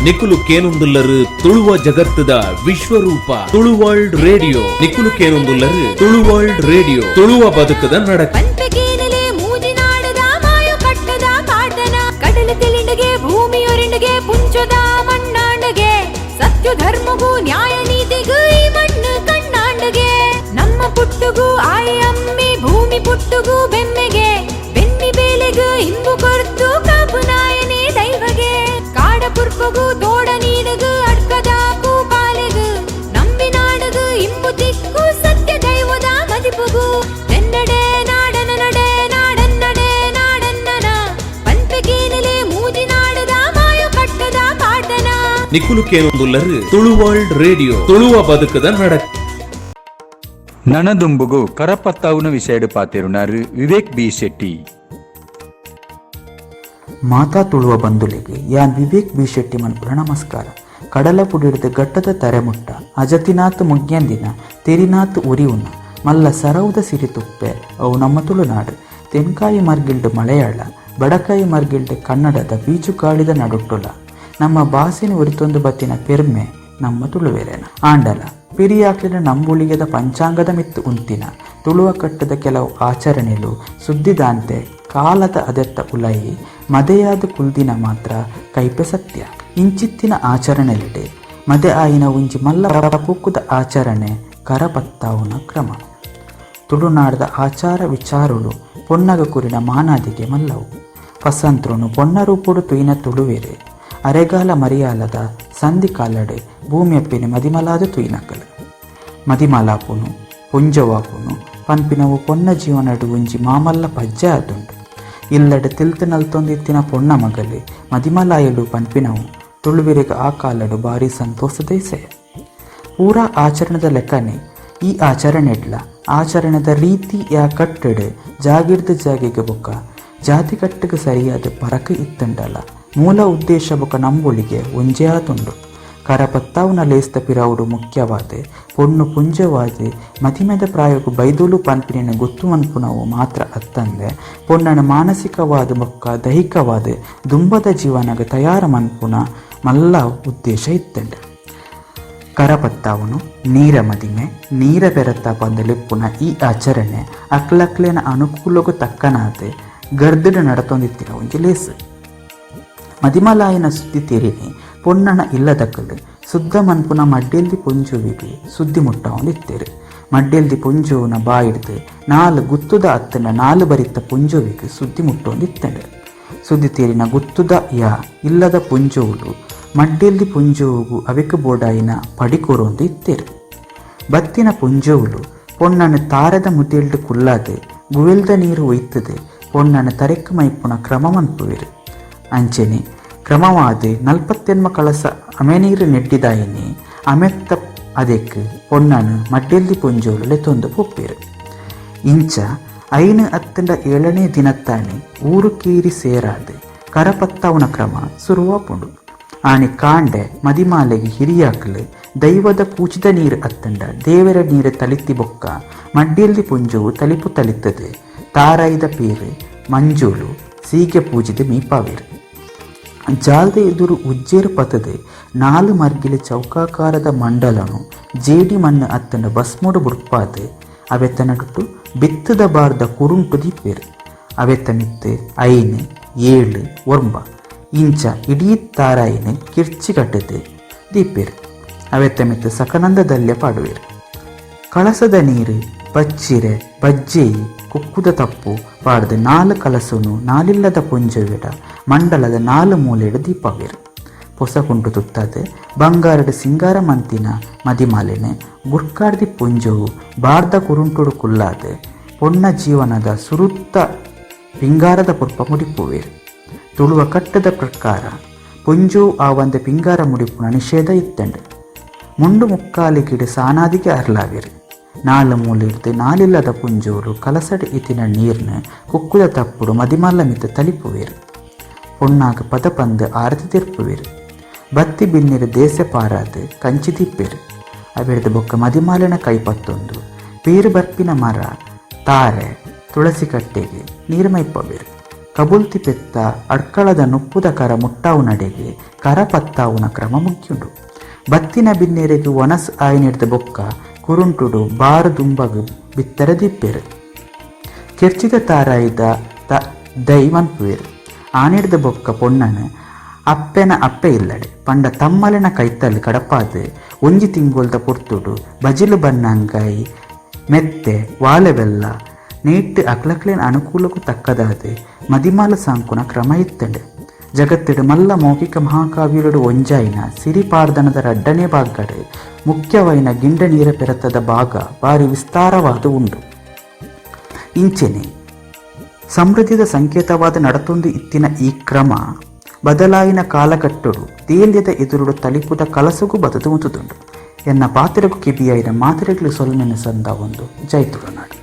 ನಿಕುಲು ಕೇನುಂದುಲ್ಲರು ತುಳುವ ಜಗತ್ತದ ವಿಶ್ವರೂಪ ತುಳುವರ್ಲ್ಡ್ ರೇಡಿಯೋ. ನಿಕುಲು ಕೇನುಂದುಲ್ಲರು ತುಳುವರ್ಲ್ಡ್ ರೇಡಿಯೋ, ತುಳುವ ಬದುಕದ ನಡಕ. ಪನ್ಪೆಗೇನಲೆ ಮೂಜಿನಾಡದ ಮಾಯು ಕಟ್ಟದ ಪಾಡ್ದನ. ಕಡಲ ತೆಲಿಂಡಗೆ, ಭೂಮಿಯೊರಿಂಡಗೆ, ಪುಂಚದ ಮಣ್ಣಾಂಡಗೆ, ಸತ್ಯ ಧರ್ಮಗೂ ನ್ಯಾಯ ನೀತಿಗೂ ಈ ಮಣ್ಣು ಕಣ್ಣಾಂಡಗೆ. ನಮ್ಮ ಪುಟ್ಟುಗು ಆಯಿ ಅಮ್ಮೆ ಭೂಮಿ ಪುಟ್ಟುಗು ಬೆಮ್ಮೆಗೆ, ಬೆನ್ನಿ ಬೇಲೆಗು ಇಂಬು ಕೊರ್ತು ಕಾಪು ನಾಯನೆ ದೈವಗೆ. ಕಾಡ ಪುರ್ಪಗು ತೋಡ ನೀಡುಗು ಅಡ್ಕದ ಕೂಪಾಲೆಗು ನಂಬಿನಾಡುಗು ಇಂಬು ತಿಕ್ಕು ಸತ್ಯ ದೈವದ ಮದಿಪುಗು. ತೆನ್ನಡೆ ನಾಡನ ನಡೆ ನಾಡನ್ನಡೆ ನಾಡನ್ನನ. ಪನ್ಪೆಗೇನಲೆ ಮೂಜಿನಾಡದ ಮಾಯು ಕಟ್ಟದ ಪಾಡ್ದನ. ನಿಕುಲು ಕೇನುಂದುಲ್ಲರು ತುಳುವರ್ಲ್ಡ್ ರೇಡಿಯೋ, ತುಳುವ ಬದುಕದ ನಡಕ. ನನದುಂಬುಗು ಕರಪತ್ತಾವುನ ವಿಷಯಡು ಪಾತೆರುನಾರು ವಿವೇಕ್ ಬಿ ಶೆಟ್ಟಿ. ಮಾತಾ ತುಳುವ ಬಂಧುಲೆಗ್ ಯಾನ್ ವಿವೇಕ್ ಬಿ ಶೆಟ್ಟಿ ಮನ್ಪುನ ನಮಸ್ಕಾರ. ಕಡಲ ಪುಡಿಡ್ದ್ ಗಟ್ಟದ ತರೆಮುಟ್ಟ ಅಜತಿನಾತ್ ಮುಗ್ಯಂದಿನ, ತೆರಿನಾತ್ ಉರಿವುನ ಮಲ್ಲ ಸರವುದ ಸಿರಿತುಪ್ಪೆ ಅವು ನಮ್ಮ ತುಳುನಾಡು. ತೆನ್ಕಾಯಿ ಮರ್ಗಿಲ್ಡ್ ಮಲಯಾಳ, ಬಡಕಾಯಿ ಮರ್ಗಿಲ್ಡ್ ಕನ್ನಡದ ಬೀಜುಗಾಳಿದ ನಡುಟ್ಟುಲ ನಮ್ಮ ಬಾಸೆನ್ ಒರಿತೊಂದು ಬತ್ತಿನ ಪೆರ್ಮೆ ನಮ್ಮ ತುಳುವೆರೆನ. ಆಂಡಲ ಪಿರಿಯಾಕ್ಲೆನ ನಂಬುಳಿಗೆದ ಪಂಚಾಂಗದ ಮಿತ್ತ್ ಉಂತಿನ ತುಳುವ ಕಟ್ಟದ ಕೆಲವು ಆಚರಣೆಲು ಸುದ್ದಿದಾಂತೆ ಕಾಲದ ಅದೆತ್ತ ಉಲಯಿ ಮದೆಯಾದ ಕುಲ್ದಿನ ಮಾತ್ರ ಕೈಪೆ ಸತ್ಯ. ಇಂಚಿತ್ತಿನ ಆಚರಣೆಲಿಡೆ ಮದೆ ಆಯಿನ ಒಂಜಿ ಮಲ್ಲ ಪೂಕುದ ಆಚರಣೆ ಕರಪತ್ತಾವುನ ಕ್ರಮ. ತುಳುನಾಡದ ಆಚಾರ ವಿಚಾರಲು ಪೊನ್ನಗ ಕುರಿನ ಮಾನಾದಿಗೆ ಮಲ್ಲವು. ಪಸಂತ್ರನು ಪೊನ್ನ ರೂಪುಡು ತುಯಿನ ತುಳುವೆರೆ ಅರೆಗಾಲ ಮರಿಯಾಲದ ಸಂಧಿ ಕಾಲಡೆ ಭೂಮಿಯಪ್ಪಿನ ಮದಿಮಲಾದ ತುಯಿನಕಲು. ಮದಿಮಲಾಪುನು ಪೊಂಜವಾಪುನು ಪನ್ಪಿನವು ಪೊನ್ನ ಜೀವನಡು ಒಂಜಿ ಮಾಮಲ್ಲ ಪಜ್ಜೆ ಆದುಂಡು. ಇಲ್ಲಡೆ ತಿಲ್ತು ನಲ್ತೊಂದಿತ್ತಿನ ಪೊಣ್ಣ ಮಗಲೆ ಮದಿಮಲಾಯಲು ಪನ್ಪಿನವು ತುಳುವೆರೆಗ್ ಆ ಕಾಲಡು ಬಾರಿ ಸಂತೋಷದ ಇಸಯ. ಪೂರಾ ಆಚರಣೆದ ಲೆಕ್ಕನೆ ಈ ಆಚರಣೆಡ್ಲ ಆಚರಣೆದ ರೀತಿ ಯಾ ಕಟ್ಟೆಡ್ ಜಾಗಿರ್ದ ಜಾಗೆಗೆ ಬೊಕ್ಕ ಜಾತಿ ಕಟ್ಟೆಗೆ ಸರಿಯಾದ ಪರಕ ಇತ್ತಂಡಲ ಮೂಲ ಉದ್ದೇಶ ಬೊಕ ನಂಬೊಳಿಗೆ ಒಂಜೇ ಆತುಂಡು. ಕರಪತ್ತಾವುನ ಲೇಸ್ದ ಪಿರವುಡು ಮುಖ್ಯವಾದ ಪೊಣ್ಣು ಪುಂಜವಾದ ಮದಿಮೆದ ಪ್ರಾಯೋಗ ಬೈದೋಲು ಪನ್ಪಿನ ಗೊತ್ತು ಮನ್ಪುನವು ಮಾತ್ರ ಅತ್ತಂದೆ ಪೊಣ್ಣನ ಮಾನಸಿಕವಾದ ಬೊಕ್ಕ ದೈಹಿಕವಾದ ದುಂಬದ ಜೀವನಗ ತಯಾರ ಮನ್ಪುನ ಮಲ್ಲ ಉದ್ದೇಶ ಇತ್ತಂಡೆ. ಕರಪತ್ತಾವುನು, ನೀರ ಮದಿಮೆ, ನೀರ ಪೆರತ್ತ ಪಂದಲಿಪ್ಪುನ ಈ ಆಚರಣೆ ಅಕ್ಲಕ್ಲೆನ ಅನುಕೂಲಗು ತಕ್ಕನಾದ ಗರ್ದಡು ನಡತೊಂದಿತ್ತಿನ ಒಂಜಿ ಲೇಸ್. ಮದಿಮಲಾಯನ ಸುದ್ದಿ ತೆರಿನಿ ಪೊನ್ನಣ ಇಲ್ಲದಕ್ಕಲು ಸುದ್ದ ಮನ್ಪುನ ಮಡ್ಡೆಲ್ದಿ ಪೊಂಜುವಿಗೆ ಸುದ್ದಿ ಮುಟ್ಟಾವೊಂದಿತ್ತೇರು. ಮಡ್ಡೆಲ್ದಿ ಪೊಂಜುವನ ಬಾಯಿಡ್ದು ನಾಲ್ ಗುತ್ತುದ ಅತ್ತನ ನಾಲ್ ಬರಿತ ಪೊಂಜುವಿಗೆ ಸುದ್ದಿ ಮುಟ್ಟೊಂದಿತ್ತಂಡು. ಸುದ್ದಿ ತೇರಿನ ಗುತ್ತುದ ಯಾ ಇಲ್ಲದ ಪೊಂಜುವುಲು ಮಡ್ಡೆಲ್ದಿ ಪೊಂಜುವುಗು ಅವಿಕ ಬೋಡಾಯಿನ ಪಡಿಕೊರೊಂದು ಇತ್ತೇರು. ಬತ್ತಿನ ಪೊಂಜುವುಲು ಪೊಣ್ಣನ ತಾರದ ಮುದೆಲ್ಡ್ ಕುಲ್ಲಾದೆ ಗುವೆಲ್ದ ನೀರು ಒಯ್ತದೆ ಪೊಣ್ಣನ ತರೆಕ್ ಮೈಪುನ ಕ್ರಮ ಮನ್ಪುವೆರು. ಅಂಚೆನೆ ಕ್ರಮವಾದ ನಲ್ಪತ್ತೆನ್ಮ ಕಳಸ ಅಮೆನೀರು ನೆಟ್ಟಿದಾಯಿನಿ ಅಮೆತ್ತ ಅದೆಕ್ ಪೊಣ್ಣನು ಮಡ್ಡೆಲ್ದಿ ಪೊಂಜೋಲು ಲೆತ್ತೊಂದು ಪೊಪ್ಪೇರು. ಇಂಚ ಐನು ಅತ್ತಂಡ ಏಳನೇ ದಿನತ್ತಾನೆ ಊರು ಕೀರಿ ಸೇರಾದೆ ಕರಪತ್ತವನ ಕ್ರಮ ಸುರುವಾಪುಂಡು. ಆನಿ ಕಾಂಡೆ ಮದಿಮಾಲೆಗೆ ಹಿರಿಯಾಕ್ಲು ದೈವದ ಕೂಚಿದ ನೀರು ಅತ್ತಂಡ ದೇವರ ನೀರು ತಲಿತಿ ಬೊಕ್ಕ ಮಡ್ಡಿಯಲ್ಲಿ ಪುಂಜವು ತಲಿಪು ತಲಿತದೆ ತಾರಾಯಿದ ಪೇರು ಮಂಜೂಲು ಸೀಗೆ ಪೂಜಿದ ಮೀಪಾವೇರು. ಜಾಲ್ದ ಎದುರು ಉಜ್ಜೇರು ಪತದೆ ನಾಲು ಮರ್ಗಿಲ ಚೌಕಾಕಾರದ ಮಂಡಲನು ಜೇಡಿ ಮಣ್ಣು ಅತ್ತಂಡ ಬಸ್ಮುಡು ಬುಡ್ಪಾದೆ ಅವೆತ್ತ ನಡುಟು ಬಿತ್ತದ ಬಾರ್ದ ಕುರುಂಟು ದೀಪೇರು. ಅವೆತ್ತ ಮಿತ್ತು 5, 7, 9 ಇಂಚ ಇಡೀ ತಾರಾಯಿನ ಕಿರ್ಚಿ ಕಟ್ಟದೆ ದೀಪೇರು. ಅವೆತ್ತ ಮಿತ್ತು ಸಕನಂದ ದಲ್ಯ ಪಾಡುವೇರು. ಕಳಸದ ನೀರು, ಬಚ್ಚಿರೆ, ಬಜ್ಜೆಯಿ, ಕುಕ್ಕುದ ತಪ್ಪು ಪಾಡ್ದು ನಾಲು ಕಲಸುನು ನಾಲಿಲ್ಲದ ಪೊಂಜವಿಡ ಮಂಡಲದ ನಾಲು ಮೂಲೆಡು ದೀಪವೇರು. ಪೊಸ ಕುಂಟು ತುತ್ತದೆ ಬಂಗಾರಡು ಸಿಂಗಾರ ಮಂತಿನ ಮದಿಮಾಲೆನೆ ಗುರ್ಕಾರ್ದಿ ಪೊಂಜವು ಬಾರ್ದ ಕುರುಂಟುಡು ಕುಲ್ಲಾದೆ ಪೊಣ್ಣ ಜೀವನದ ಸುರುತ್ತ ಪಿಂಗಾರದ ಪುರ್ಪ ಮುಡಿಪುವೇರು. ತುಳುವ ಕಟ್ಟದ ಪ್ರಕಾರ ಪೊಂಜು ಆ ಒಂದು ಪಿಂಗಾರ ಮುಡಿಪುನ ನಿಷೇಧ ಇತ್ತಂಡು. ಮುಂಡು ಮುಕ್ಕಾಲಿಗಿಡು ಸಾನಾದಿಗೆ ಅರ್ಲಾವೇರು. ನಾಲು ಮೂಲಿರ್ದು ನಾಲಿಲ್ಲದ ಪುಂಜೋರು ಕಲಸಡ್ ಇತ್ತಿನ ನೀರ್ನ ಕುಕ್ಕುದ ತಪ್ಪುಡು ಮದಿಮಲ್ಲ ಮಿತ್ತ ತಲಿಪುವೇರು. ಪೊಣ್ಣಾಗ ಪದ ಪಂದು ಆರತಿ ತಿರ್ಪುವೇರು. ಬತ್ತಿ ಬಿನ್ನಿರು ದೇಸೆ ಪಾರಾದು ಕಂಚಿ ತಿಪ್ಪೇರು. ಅವೆರ್ದು ಬೊಕ್ಕ ಮದಿಮಾಲಿನ ಕೈ ಪತ್ತೊಂದು ಪೇರು ಬರ್ಪಿನ ಮರ, ತಾರೆ, ತುಳಸಿ ಕಟ್ಟೆಗೆ ನೀರು ಮೈಪವೇರು. ಕಬುಲ್ತಿ ಪೆತ್ತ ಅಡ್ಕಳದ ನುಪ್ಪುದ ಕರ ಮುಟ್ಟಾವುನಡೆಗ್ ಕರ ಪತ್ತಾವುನ ಕ್ರಮ ಮುಖ್ಯುಂಡು. ಬತ್ತಿನ ಬಿನ್ನೆರೆಗ್ ವನಸ್ ಆಯಿನೆಡ್ದ್ ಬೊಕ್ಕ ಕುರುಂಟುಡು ಬಾರ್ ದುಂಬಗ್ ಬಿತ್ತರೆ ದೀಪೆರ್. ಕೆರ್ಚಿದ ತಾರಾಯಿದ ತ ದೈ ಮನ್ಪುವೆರ್. ಆನಿಡ್ದ್ ಬೊಕ್ಕ ಪೊಣ್ಣನ್ ಅಪ್ಪೆನ ಅಪ್ಪೆ ಇಲ್ಲಡೆ ಪಂಡ ತಮ್ಮಲೆನ ಕೈತಲ್ ಕಡಪಾದ್ ಒಂಜಿ ತಿಂಗೊಲ್ದ ಪೊರ್ತುಡು ಬಜಿಲ್ ಬನ್ನಂಗಾಯಿ, ಮೆತ್ತೆ, ವಾಲೆಬೆಲ್ಲ ನೆಯಿಟ್ ಅಕ್ಲಕ್ಲೆನ ಅನುಕೂಲೊಗು ತಕ್ಕದಾದ್ ಮದಿಮಾಲ್ ಸಾಂಕುನ ಕ್ರಮ ಇತ್ತ್ಂಡ್. ಜಗತ್ತ್ಡ್ ಮಲ್ಲ ಮೌಖಿಕ ಮಹಾಕಾವ್ಯೊಲೆಡ್ ಒಂಜಾಯಿನ ಸಿರಿ ಪಾಡ್ದನದ ರಡ್ಡನೇ ಭಾಗಡ್ ಮುಖ್ಯವಾಯಿನ ಗಿಂಡೆ ನೀರ ಪೆರತದ ಭಾಗ ಬಾರಿ ವಿಸ್ತಾರವಾದ್ ಉಂಡು. ಇಂಚೆನೆ ಸಮೃದ್ಧಿದ ಸಂಕೇತವಾದ್ ನಡತೊಂದು ಇತ್ತಿನ ಈ ಕ್ರಮ ಬದಲಾಯಿನ ಕಾಲಘಟ್ಟೊಡು ದೇಲ್ಯದ ಎದುರುಡು ತಳಿಪುದ ಕಲಸೊಗು ಬತ್ತ್ದ್ ಉಂತುದುಂಡು. ಎನ್ನ ಪಾತೆರೊಗು ಕೆಬಿಯಾಯಿನ ಮಾತೆರೆಗ್ಲ ಸೊಲ್ಮೆನ್ ಸಂದಾವೊಂದು ಜೈ ತುಳುನಾಡ್.